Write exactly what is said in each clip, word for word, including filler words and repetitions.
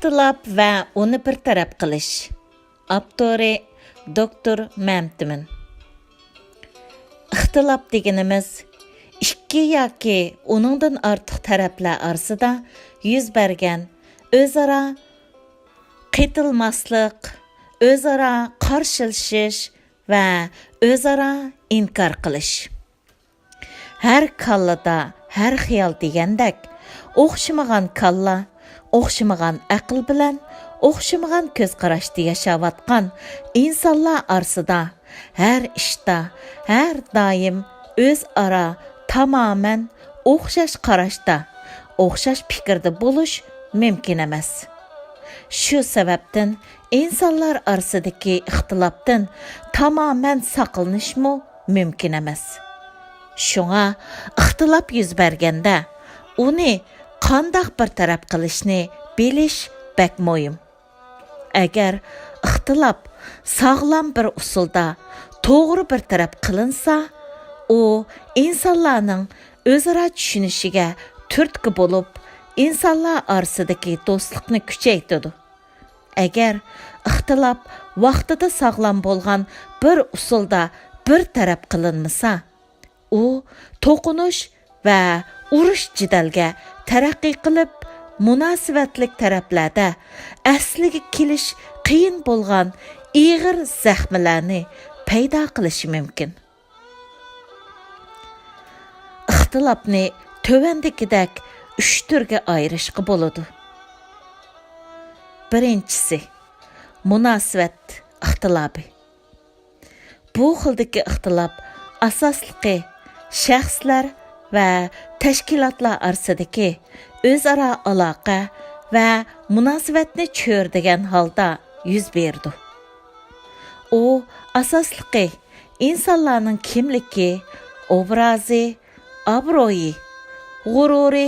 ئىختىلاپ ۋە ئۇنى بىر تەرەپ قىلىش. ئاپتورى: دوكتور مەمتىمىن. ئىختىلاپ دېگىنىمىز ئىككى ياكى ئۇنىڭدىن ئارتۇق تەرەپلەر ئارىسىدا يۈز بەرگەن ئۆزئارا قېتىلماسلىق، ئۆزئارا قارشىلىشىش ۋە ئۆزئارا ئىنكار قىلىش. ھەر كاللىدا ھەر خىيال دېگەندەك، ئوخشىمىغان كاللا، ئوخشىمىغان ئەقىل بىلەن ئوخشىمىغان كۆز قاراشتا ياشاۋاتقان ئىنسانلار ئارىسىدا ھەر ئىشتا، ھەر دائىم ئۆزئارا تامامەن ئوخشاش قاراشتا، ئوخشاش پىكىردە بولۇش مۇمكىن ئەمەس. شۇ سەۋەبتىن ئىنسانلار ئارىسىدىكى ئىختىلاپتىن تامامەن ساقلىنىشمۇ مۇمكىن ئەمەس. شۇڭا ئىختىلاپ يۈز بەرگەندە، ئۇنى قانداق بىر تەرەپ قىلىشنى بىلىش بەك مۇھىم. ئەگەر ئىختىلاپ ساغلام بىر ئۇسۇلدا توغرا بىر تەرەپ قىلىنسا، ئۇ ئىنسانلارنىڭ ئۆزئارا چۈشىنىشىگە تۈرتكە بولۇپ، ئىنسانلار ئارىسىدىكى دوستلۇقنى كۈچەيتىدۇ. ئەگەر ئىختىلاپ ۋاقتىدا ساغلام بولغان بىر ئۇسۇلدا بىر تەرەپ قىلىنمىسا، ئۇ توقۇنۇش ۋە ئۇرۇش-جېدەلگە تەرەققىي قىلىپ، مۇناسىۋەتلىك تەرەپلەردە ئەسلىگە كېلىش قىيىن بولغان ئېغىر زەخمىلەرنى پەيدا قىلىشى مۇمكىن. ئىختىلاپنى تۆۋەندىكىدەك ئۈچ تۈرگە ئايرىشقا بولىدۇ. بىرىنچىسى، مۇناسىۋەت ئىختىلاپى. بۇ خىلدىكى ئىختىلاپ ئاساسلىقى شەخسلەر ۋە تەشكىلاتلار ئارىسىدىكى ئۆزئارا ئالاقە ۋە مۇناسىۋەتنى چۆرىدىگەن ھالدا يۈز بېرىدۇ. ئۇ ئاساسلىقى ئىنسانلارنىڭ كىملىكى، ئوبرازى، ئابرۇيى، غۇرۇرى،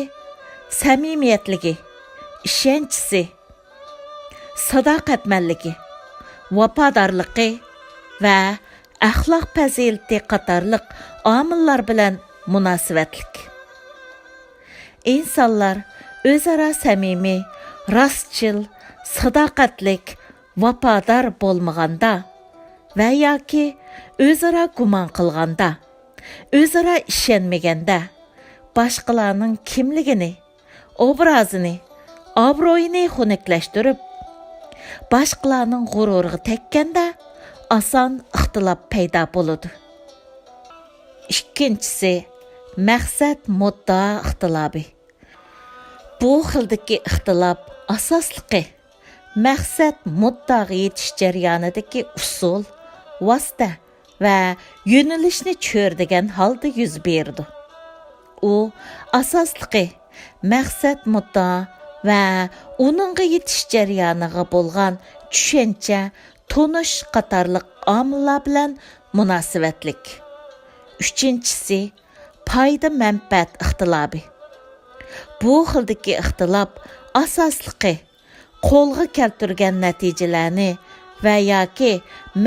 سەمىمىيەتلىكى، ئىشەنچىسى، ساداقەتمەنلىكى، ۋاپادارلىقى ۋە ئەخلاق پەزىلىتى قاتارلىق ئامىللار بىلەن مۇناسىۋەتلىك. ئىنسانلار ئۆزئارا سەمىمىي، راستچىل، ساداقەتلىك، ۋاپادار بولمىغاندا ۋە ياكى ئۆزئارا گۇمان قىلغاندا، ئۆزئارا ئىشەنمىگەندە، باشقىلارنىڭ كىملىكىنى، ئوبرازىنى، ئابرۇيىنى خۇنۈكلەشتۈرۈپ، باشقىلارنىڭ غۇرۇرىغا تەگكەندە، ئاسان ئىختىلاپ پەيدا بولىدۇ. ئىككىنچىسى، مەقسەت مۇددىئا ئىختىلاپى. بۇ خىلدىكى ئىختىلاپ ئاساسلىقى مەقسەت مۇددىئاغا يېتىش جەريانىدىكى ئۇسۇل، ۋاسىتە ۋە يۆنىلىشنى چۆرىدىگەن ھالدا يۈز بېرىدۇ. ئۇ ئاساسلىقى مەقسەت مۇددىئا ۋە ئۇنىڭغا يېتىش جەريانىغا بولغان چۈشەنچە، تونۇش قاتارلىق ئامىللار بىلەن مۇناسىۋەتلىك. ئۈچىنچىسى، پايدا-مەنپەئەت ئىختىلاپى. بۇ خىلدىكى ئىختىلاپ ئاساسلىقى قولغا كەلتۈرگەن نەتىجىلەرنى ۋە ياكى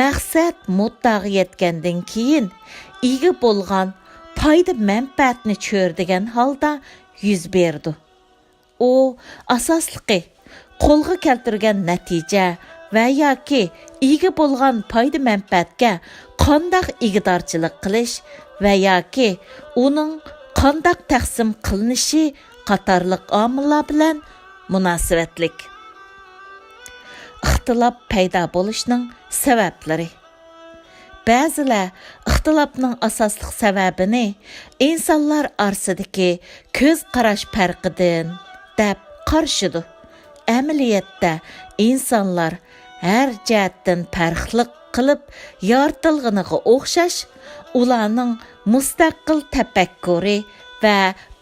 مەقسەت مۇددىئاغا يەتكەندىن كېيىن ئىگە بولغان پايدا-مەنپەئەتنى چۆرىدىگەن ھالدا يۈز بېرىدۇ. ئۇ ئاساسلىقى قولغا كەلتۈرگەن نەتىجە ۋە ياكى ئىگە بولغان پايدا-مەنپەئەتكە قانداق ئىگىدارچىلىق قىلىش ۋە ياكى ئۇنىڭ قانداق تەقسىم قىلىنىشى قاتارلىق ئامىللار بىلەن مۇناسىۋەتلىك. ئىختىلاپ پەيدا بولۇشنىڭ سەۋەبلىرى. بەزىلەر ئىختىلاپنىڭ ئاساسلىق سەۋەبىنى ئىنسانلار ئارىسىدىكى كۆز قاراش پەرقىدىن دەپ قارىشىدۇ. ئەمەلىيەتتە ئىنسانلار ھەر جەھەتتىن پەرقلىق قىلىپ يارىتىلغىنىغا ئوخشاش، ئۇلارنىڭ مۇستەقىل تەپەككۇرى ۋە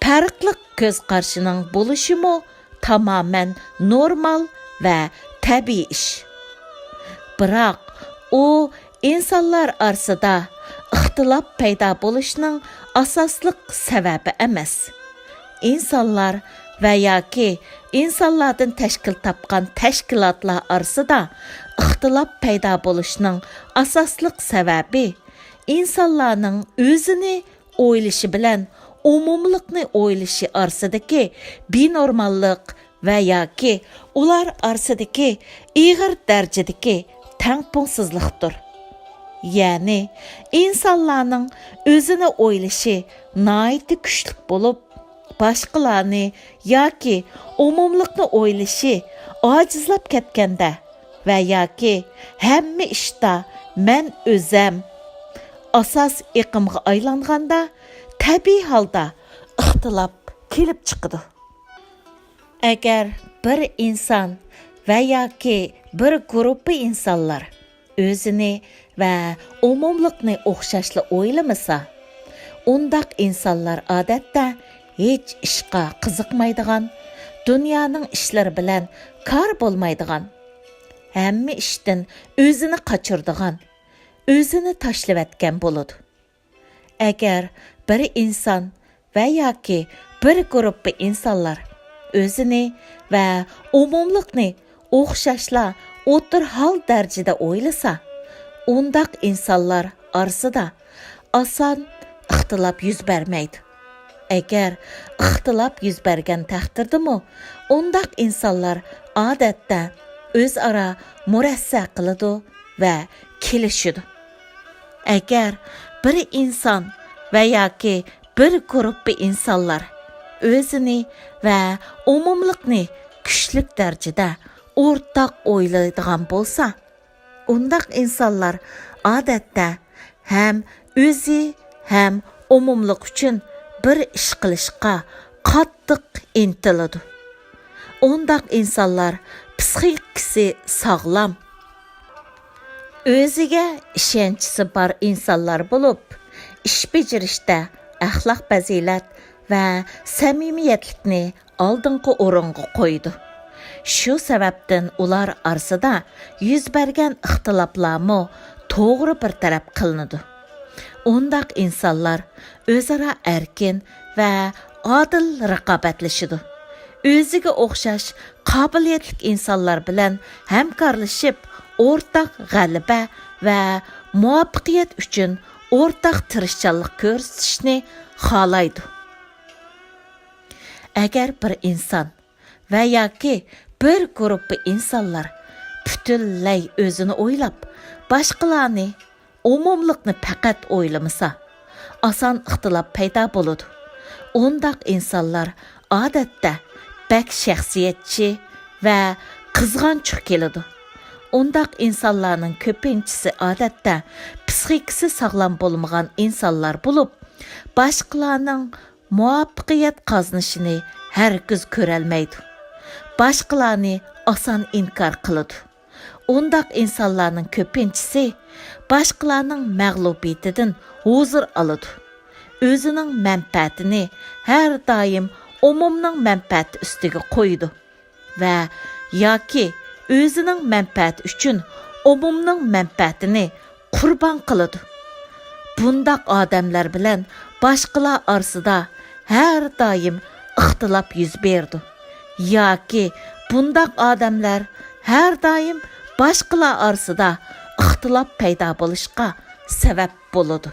پەرقلىق كۆز قارىشىنىڭ بولۇشىمۇ تامامەن نورمال ۋە تەبىئىي ئىش. بىراق، ئۇ ئىنسانلار ئارىسىدا ئىختىلاپ پەيدا بولۇشنىڭ ئاساسلىق سەۋەبى ئەمەس. ئىنسانلار ۋە ياكى ئىنسانلاردىن تەشكىل تاپقان تەشكىلاتلار ئارىسىدا ئىختىلاپ پەيدا بولۇشنىڭ ئاساسلىق سەۋەبى ئىنسانلارنىڭ ئۆزىنى ئويلىشى بىلەن ئومۇملۇقنى ئويلىشى ئارىسىدىكى بىنورماللىق ۋە ياكى ئۇلار ئارىسىدىكى ئېغىر دەرىجىدىكى تەڭپۇڭسىزلىقتۇر. يەنى ئىنسانلارنىڭ ئۆزىنى ئويلىشى ناھايىتى كۈچلۈك بولۇپ، باشقىلارنى ياكى ئومۇملۇقنى ئويلىشى ئاجىزلاپ كەتكەندە ۋە ياكى ھەممە ئىشتا مەن ئۆزەم ئاساس ئېقىمغا ئايلانغاندا، تەبىئىي ھالدا ئىختىلاپ كېلىپ چىقىدۇ. ئەگەر بىر ئىنسان ۋە ياكى بىر گۇرۇپپا ئىنسانلار ئۆزىنى ۋە ئومۇملۇقنى ئوخشاشلا ئويلىمىسا، ئۇنداق ئىنسانلار ئادەتتە ھېچ ئىشقا قىزىقمايدىغان، دۇنيانىڭ ئىشلىرى بىلەن كار بولمايدىغان، ھەممە ئىشتىن ئۆزىنى قاچۇرىدىغان، ئۆزىنى تاشلىۋەتكەن بولىدۇ. ئەگەر بىر ئىنسان ۋە ياكى بىر گۇرۇپپا ئىنسانلار ئۆزىنى ۋە ئومۇملۇقنى ئوخشاشلا ئوتتۇرا ھال دەرىجىدە ئويلىسا، ئۇنداق ئىنسانلار ئارىسىدا ئاسان ئىختىلاپ يۈز بەرمەيدۇ. ئەگەر ئىختىلاپ يۈز بەرگەن تەقدىردىمۇ، ئۇنداق ئىنسانلار ئادەتتە ئۆزئارا مۇرەسسە قىلىدۇ ۋە كېلىشىدۇ. ئەگەر بىر ئىنسان ۋە ياكى بىر گۇرۇپپا ئىنسانلار ئۆزىنى ۋە ئومۇملۇقنى كۈچلۈك دەرىجىدە ئورتاق ئويلايدىغان بولسا، ئۇنداق ئىنسانلار ئادەتتە ھەم ئۆزى ھەم ئومۇملۇق ئۈچۈن بىر ئىش قىلىشقا قاتتىق ئىنتىلىدۇ. ئۇنداق ئىنسانلار پسىخىكىسى ساغلام، ئۆزىگە ئىشەنچىسى بار ئىنسانلار بولۇپ، ئىش بېجىرىشتە ئەخلاق پەزىلەت ۋە سەمىمىيەتلىكنى ئالدىنقى ئورۇنغا قويىدۇ. شۇ سەۋەبتىن ئۇلار ئارىسىدا يۈز بەرگەن ئىختىلاپلارمۇ توغرا بىر تەرەپ قىلىنىدۇ. ئۇنداق ئىنسانلار ئۆزئارا ئەركىن ۋە ئادىل رىقابەتلىشىدۇ. ئۆزىگە ئوخشاش قابىلىيەتلىك ئىنسانلار بىلەن ھەمكارلىشىپ، ئورتاق غەلىبە ۋە مۇۋەپپەقىيەت ئۈچۈن ئورتاق تىرىشچانلىق كۆرسىتىشنى خالايدۇ. ئەگەر بىر ئىنسان ۋە ياكى بىر گۇرۇپپا ئىنسانلار پۈتۈنلەي ئۆزىنى ئويلاپ، باشقىلارنى، ئومۇملۇقنى پەقەت ئويلىمىسا، ئاسان ئىختىلاپ پەيدا بولىدۇ. ئۇنداق ئىنسانلار ئادەتتە بەك شەخسىيەتچى ۋە قىزغانچۇق كېلىدۇ. ئۇنداق ئىنسانلارنىڭ كۆپىنچىسى ئادەتتە پسىخىكىسى ساغلام بولمىغان ئىنسانلار بولۇپ، باشقىلارنىڭ مۇۋەپپەقىيەت قازىنىشىنى ھەرگىز كۆرەلمەيدۇ. باشقىلارنى ئاسان ئىنكار قىلىدۇ. ئۇنداق ئىنسانلارنىڭ كۆپىنچىسى باشقىلارنىڭ مەغلۇبىيىتىدىن ھۇزۇر ئالىدۇ. ئۆزىنىڭ مەنپەئەتىنى ھەر دائىم ئومۇمنىڭ مەنپەئەتى ئۈستىگە قويىدۇ ۋە ياكى ئۆزىنىڭ مەنپەئەتى ئۈچۈن ئومۇمنىڭ مەنپەئەتىنى قۇربان قىلىدۇ. بۇنداق ئادەملەر بىلەن باشقىلار ئارىسىدا ھەر دائىم ئىختىلاپ يۈز بېرىدۇ. ياكى بۇنداق ئادەملەر ھەر دائىم باشقىلار ئارىسىدا ئىختىلاپ پەيدا بولۇشقا سەۋەب بولىدۇ.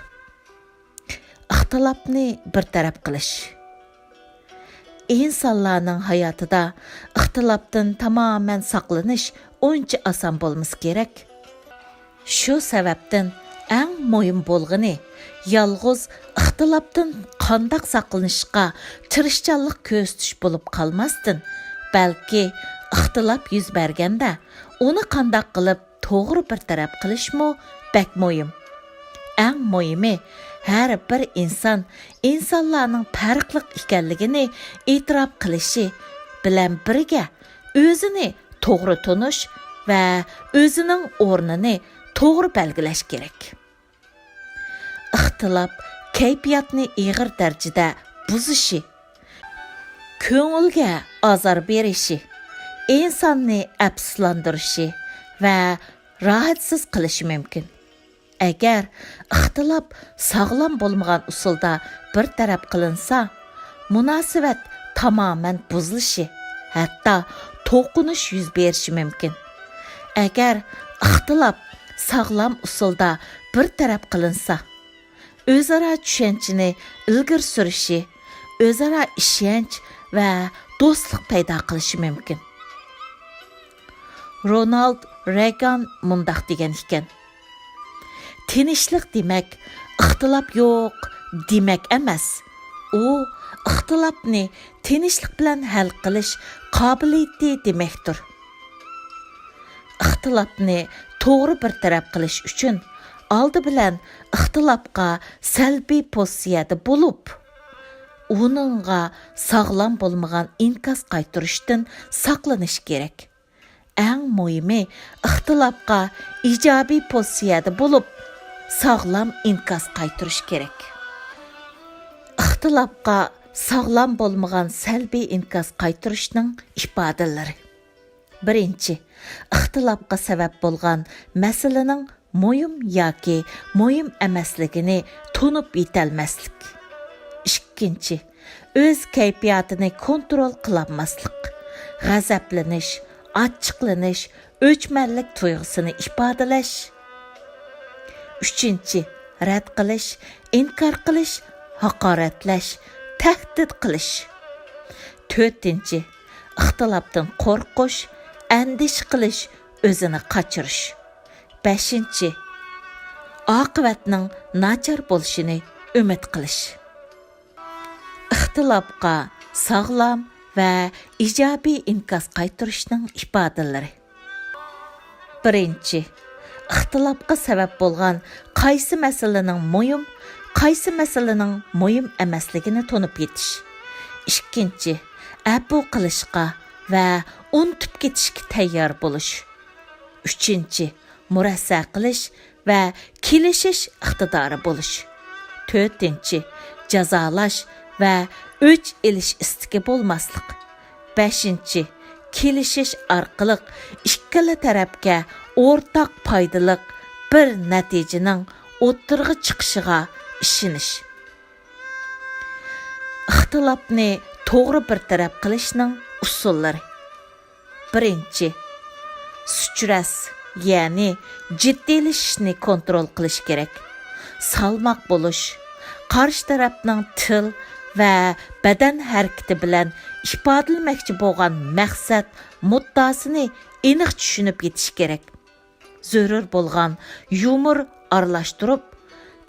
ئىختىلاپنى بىر تەرەپ قىلىش. ئىنسانلارنىڭ ھاياتىدا ئىختىلاپتىن تامامەن ساقلىنىش ئۇنچە ئاسان بولمىسا كېرەك. شۇ سەۋەبتىن ئەڭ مۇھىم بولغىنى، يالغۇز ئىختىلاپتىن قانداق ساقلىنىشقا تىرىشچانلىق كۆرسىتىش بولۇپ قالماستىن، بەلكى ئىختىلاپ يۈز بەرگەندە، ئۇنى قانداق قىلىپ توغرا بىر تەرەپ قىلىشمۇ بەك مۇھىم. ئەڭ مۇھىمى، ھەر بىر ئىنسان ئىنسانلارنىڭ پەرقلىق ئىكەنلىكىنى ئېتىراپ قىلىشى بىلەن بىرگە، ئۆزىنى توغرا تونۇش ۋە ئۆزىنىڭ ئورنىنى توغرا بەلگىلەش كېرەك. ئىختىلاپ كەيپىياتنى ئېغىر دەرىجىدە بۇزۇشى، كۆڭۈلگە ئازار بېرىشى، ئىنساننى ئەپسۇسلاندۇرۇشى ۋە راھەتسىز قىلىشى مۇمكىن. ئەگەر ئىختىلاپ ساغلام بولمىغان ئۇسۇلدا بىر تەرەپ قىلىنسا، مۇناسىۋەت تامامەن بۇزۇلۇشى، ھەتتا توقۇنۇش يۈز بېرىشى مۇمكىن. ئەگەر ئىختىلاپ ساغلام ئۇسۇلدا بىر تەرەپ قىلىنسا، ئۆزئارا چۈشەنچىنى ئىلگىرى سۈرۈشى، ئۆزئارا ئىشەنچ ۋە دوستلۇق پەيدا قىلىشى مۇمكىن. رونالد رېگان مۇنداق دېگەن ئىكەن: «تىنچلىق دېمەك، ئىختىلاپ يوق دېمەك ئەمەس. ئۇ ئىختىلاپنى تىنچلىق بىلەن ھەل قىلىش قابىلىيىتى دېمەكتۇر.» ئىختىلاپنى توغرا بىر تەرەپ قىلىش ئۈچۈن، ئالدى بىلەن ئىختىلاپقا سەلبىي پوزىتسىيەدە بولۇپ، ئۇنىڭغا ساغلام بولمىغان ئىنكاس قايتۇرۇشتىن ساقلىنىش كېرەك. ئەڭ مۇھىمى، ئىختىلاپقا ئىجابىي پوزىتسىيەدە بولۇپ، ساغلام ئىنكاس قايتۇرۇش كېرەك. ئىختىلاپقا ساغلام بولمىغان سەلبىي ئىنكاس قايتۇرۇشنىڭ ئىپادىلىرى. بىرىنچى، ئىختىلاپقا سەۋەب بولغان مەسىلىنىڭ مۇھىم ياكى مۇھىم ئەمەسلىكىنى تونۇپ يېتەلمەسلىك. ئىككىنچى، ئۆز كەيپىياتىنى كونترول قىلالماسلىق، غەزەپلىنىش، ئاچچىقلىنىش، ئۆچمەنلىك تۇيغۇسىنى ئىپادىلەش. ئۈچىنچى، رەت قىلىش، ئىنكار قىلىش، ھاقارەتلەش، تەھدىت قىلىش. تۆتىنچى، ئىختىلاپتىن قورقۇش، ئەندىشە قىلىش، ئۆزىنى قاچۇرۇش. بەشىنچى، ئاقىۋەتنىڭ ناچار بولۇشىنى ئۈمىد قىلىش. ئىختىلاپقا ساغلام ۋە ئىجابىي ئىنكاس قايتۇرۇشنىڭ ئىپادىلىرى. بىرىنچى، ئىختىلاپقا سەۋەب بولغان قايسى مەسىلىنىڭ مۇھىم، قايسى مەسىلىنىڭ مۇھىم ئەمەسلىكىنى تونۇپ يېتىش. ئىككىنچى، ئەپۇ قىلىشقا ۋە ئۇنتۇپ كېتىشكە تەييار بولۇش. ئۈچىنچى، مۇرەسسە قىلىش ۋە كېلىشىش ئىقتىدارى بولۇش. تۆتىنچى، جازالاش ۋە ئۆچ ئېلىش ئىستىكى بولماسلىق. بەشىنچى، كېلىشىش ئارقىلىق ئىككىلا تەرەپكە ئورتاق پايدىلىق بىر نەتىجىنىڭ ئوتتۇرىغا چىقىشىغا ئىشىنىش. ئىختىلاپنى توغرا بىر تەرەپ قىلىشنىڭ ئۇسۇللىرى. بىرىنچى، سىترېس، يەنى جىددىيلىشىشنى كونترول قىلىش كېرەك. سالماق بولۇش، قارشى تەرەپنىڭ تىل ۋە بەدەن ھەرىكىتى بىلەن ئىپادىلىمەكچى بولغان مەقسەت، مۇددىئاسىنى ئېنىق چۈشىنىپ يېتىش كېرەك. زۆرۈر بولغان يۇمۇر ئارىلاشتۇرۇپ،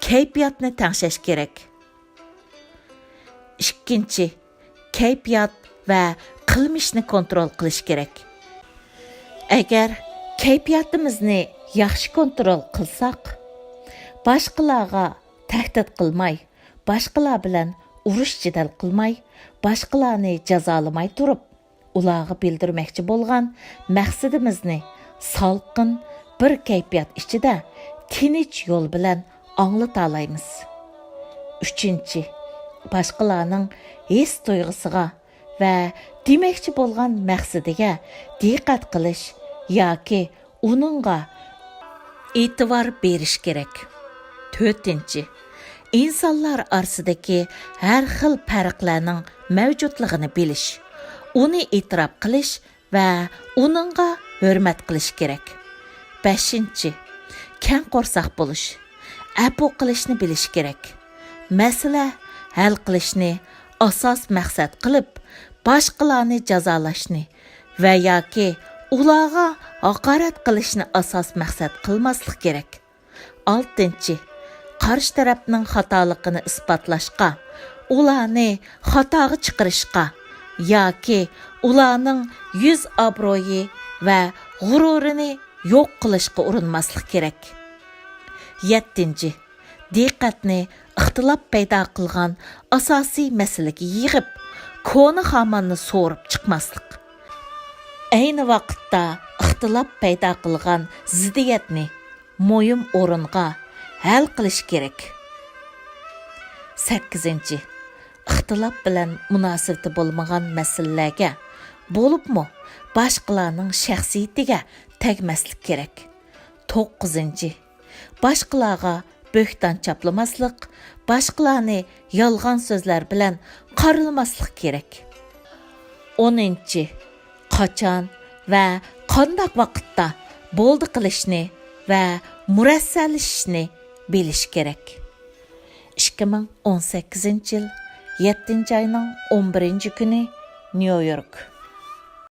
كەيپىياتنى تەڭشەش كېرەك. ئىككىنچى، كەيپىيات ۋە قىلمىشنى كونترول قىلىش كېرەك. ئەگەر كەيپىياتىمىزنى ياخشى كونترول قىلساق، باشقىلارغا تەھدىت قىلماي، باشقىلار بىلەن ئۇرۇش-جېدەل قىلماي، باشقىلارنى جازالىماي تۇرۇپ، ئۇلارغا بىلدۈرمەكچى بولغان مەقسىتىمىزنى سالقىن بىر كەيپىيات ئىچىدە تىنچ يول بىلەن ئاڭلىتالايمىز. ئۈچىنچى، باشقىلارنىڭ ھېس تۇيغۇسىغا ۋە دېمەكچى بولغان مەقسىتىگە دىققەت قىلىش ياكى ئۇنىڭغا ئېتىبار بېرىش كېرەك. تۆتىنچى، ئىنسانلار ئارىسىدىكى ھەر خىل پەرقلەرنىڭ مەۋجۇتلۇقىنى بىلىش، ئۇنى ئېتىراپ قىلىش ۋە ئۇنىڭغا ھۆرمەت قىلىش كېرەك. بەشىنچى، كەڭ قورساق بولۇش، ئەپۇ قىلىشنى بىلىش كېرەك. مەسىلە ھەل قىلىشنى ئاساس مەقسەت قىلىپ، باشقىلارنى جازالاشنى ۋە ياكى ئۇلارغا ھاقارەت قىلىشنى ئاساس مەقسەت قىلماسلىق كېرەك. ئالتىنچى، قارشى تەرەپنىڭ خاتالىقىنى ئىسپاتلاشقا، ئۇلارنى خاتاغا چىقىرىشقا ياكى ئۇلارنىڭ يۈز ئابرۇيى ۋە غۇرۇرىنى يوق قىلىشقا ئۇرۇنماسلىق كېرەك. يەتتىنچى، دىققەتنى ئىختىلاپ پەيدا قىلغان ئاساسىي مەسىلىگە يىغىپ، كونا خاماننى سورۇپ چىقماسلىق. ئەينى ۋاقىتتا ئىختىلاپ پەيدا قىلغان زىددىيەتنى مۇھىم ئورۇنغا ھەل قىلىش كېرەك. سەككىزىنچى، ئىختىلاپ بىلەن مۇناسىۋىتى بولمىغان مەسىلىلەرگە، بولۇپمۇ باشقىلارنىڭ شەخسىيىتىگە تەگمەسلىك كېرەك. توققۇزىنچى، باشقىلارغا بۆھتان چاپلىماسلىق، باشقىلارنى يالغان سۆزلەر بىلەن قارىلىماسلىق كېرەك. ئونىنچى، قاچان ۋە قانداق ۋاقىتتا بولدى قىلىشنى ۋە مۇرەسسەلىشىشنى بىلىش كېرەك. ئىككى مىڭ ئون سەككىزىنچى يىل يەتتىنچى ئاينىڭ ئون بىرىنچى كۈنى، نيۇ يورك.